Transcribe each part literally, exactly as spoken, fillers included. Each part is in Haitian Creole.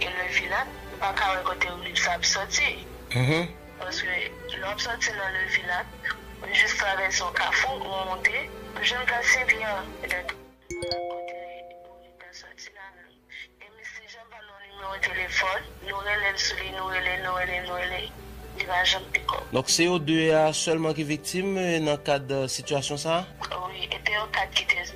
E Levilat, m pa ka wè kote Willips ap sòti. Mhm. Paske lè w ap sòti nan Levilat, ou jis travèse yon kafou, ou monte, ou jwenn plas Senpyè. Epi kote Willips ap sòti la menm. E misye Jean ba nou nimewo telefòn, nou rele l sou li, nou rele, nou rele, nou rele. Li pa janm pikòp. Donk, se yo de a sèlman ki viktim, eh, nan kad, eh, sitiyasyon sa a? Wi, e te yon kat ki te,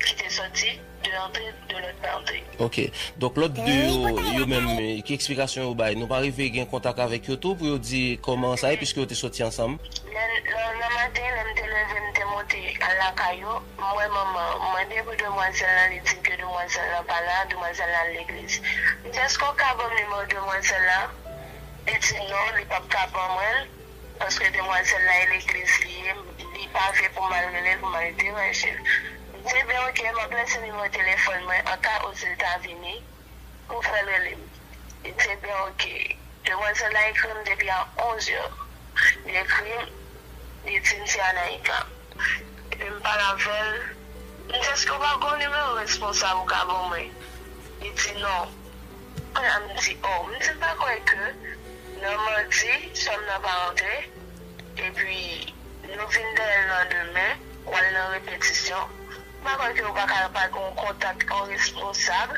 ki te sòti de antre, de lòt pa antre. Ok. Donk, lòt de yo, yo menm, eh, ki eksplikasyon yo bay? Nou pa rive gen kontak avèk yo tou pou yo di kòman sa ye, piske yo te sòti ansanm? Lè, lè, nan maten, lè m te leve, m te monte al lakay yo, m wè manman, m mande pou demwazèl la, li di m ke demwazèl la pa la, demwazèl la al legliz. M di, èske w ka ban m nimewo demwazèl la? Li di non, li p ap ka ban mwen l, paske demwazèl la e legliz li ye, li pa vle pou m al rele l, pou m al deranje l. M di, ebyen, oke, m ap lese nimewo telefòn mwen, an ka Ozil ta vini, pou fè l rele m. Li di, ebyen, oke. Demwazèl la ekri m depi a onz è. Li ekri m, li di m se Anaïka. Epi m pale avè l. M di, èske w pa gen yon nimewo responsab ou ka ban mwen? Li di, non. Kounye a m di, o, m di, m pa kwè ke nan madi, sè m nan pa rantre. Epi, nou vin dèyè l landemen, pou al nan repetisyon. M pa kwè ke ou pa ka pa gen yon kontak yon responsab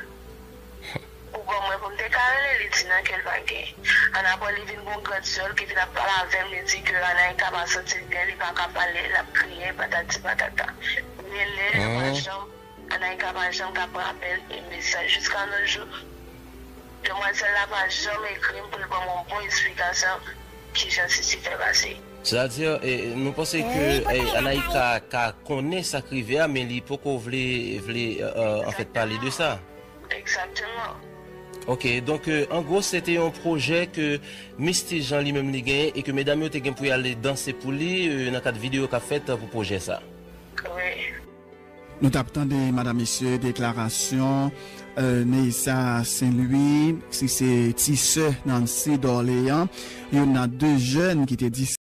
pou ban mwen pou m te ka rele, li di non ke l pa gen. Annapre, li vin gen yon grann sè l ki vin ap pale avè m, li di ke Anaïka pa santi l byen, li pa ka pale, l ap kriye, patati patata. Rele l, li pa janm Anaïka pa janm ka pran apèl e mesaj jiska nos jours. Demwazèl la pa janm ekri m pou l ban m yon bon esplikasyon kijan Sisi fè pase. Sètadi, e, nou panse ke, e, Anaïka ka konnen sa k rive a, men li poko vle, vle, e, e, anfèt, pale de sa. Egzakteman. Ok, donk, e, an gwo, se te yon pwojè ke Misty Jean li menm li genyen e ke medam yo te gen pou y al danse pou li, e, nan kad videyo k ap fèt pou pwojè sa. Wi. Nou t ap tande, madanm, mesye, deklarasyon, e, Neissa Saint Louis, ki se ti sè Nancy Dorléan, youn nan de jèn ki te dis-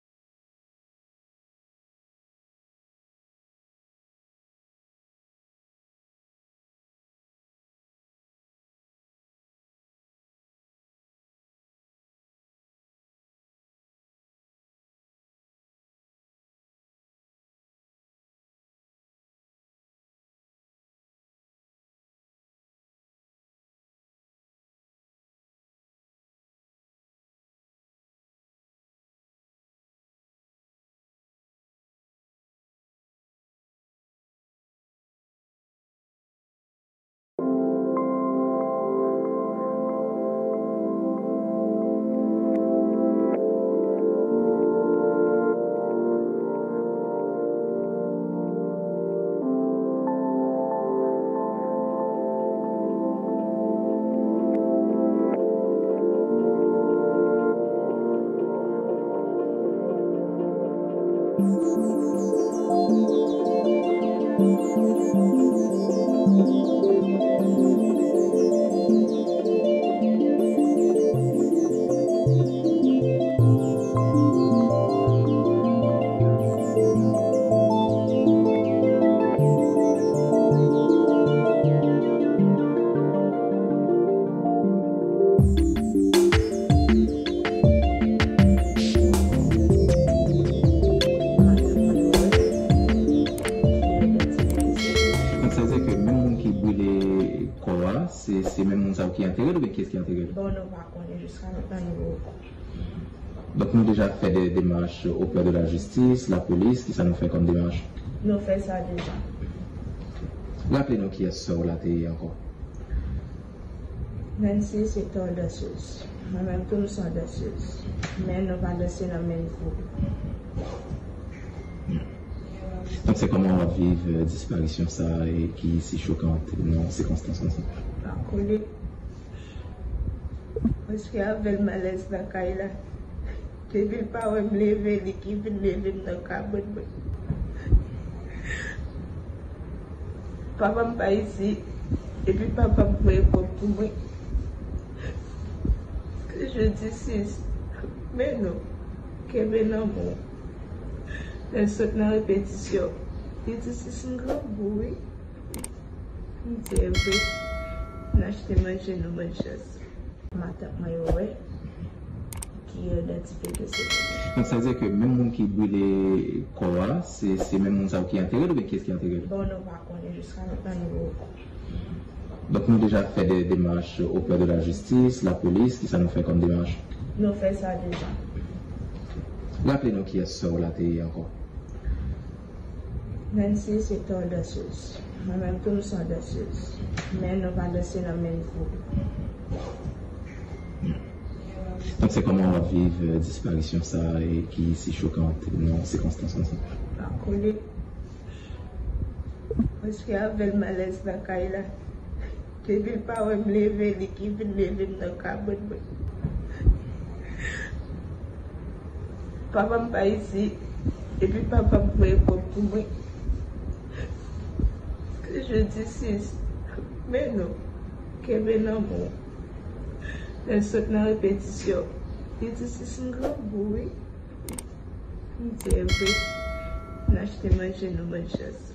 Donk, sa vle di ke menm moun ki brile kò a, se, se menm moun sa yo ki antere l oubyen kiyès ki antere l? Bon, nou pa konnen jiska mentnan, nou poko. Donk, nou deja fè de demach oprè de la jistis, lapolis, kisa nou fè kòm demach? Nou fè sa deja. Raple nou kiyès sè w la te ye ankò? Nancy se te yon dansez. Mwen menm tou, m se yon dansez. Men nou pa danse nan menm gwoup. Donk, se kòman w ap viv, e, disparisyon sa a, e ki si chokan nan sikonstans konsa? Pa kole. Paske avè l malèz nan kay la. Depi l pa wè m leve, li ki vin leve m nan kabann mwen. Papa m pa isit, epi papa m voye kòb pou mwen. Je dis sis, men non, kenbe nan men w. Lè l sot nan repetisyon, li di sis m grangou wi. M di e vre, n achte manje nou ban chans. Matant mwen yo wè ki idantifye ke se mwen. Donk, sa vle di ke menm moun ki brile kò a, se, se menm moun sa yo ki antere l oubyen kiyès ki antere l? Bon, nou pa konnen jiska mentnan, nou poko. Donk, nou deja fè de demach oprè de la jistis, lapolis, kisa nou fè kòm demach? Nou fè sa deja. Raple nou kiyès sè w la te ye ankò? Nancy se te yon dansez. Mwen menm tou, m se yon dansez. Men nou pa danse nan menm gwoup. Donk, se kòman w ap viv, e, disparisyon sa a, e ki si chokan nan sikonstans konsa? Pa kole. Paske avè l malèz nan kay la. Depi l pa wè m leve, li ki vin leve m nan kabann mwen. Papa m pa isit, epi papa m voye kòb pou mwen. Je dis sis, men non, kenbe nan men w. Lè l sot nan repetisyon, li di sis m grangou wi. M di e vre, n achte manje nou ban chans.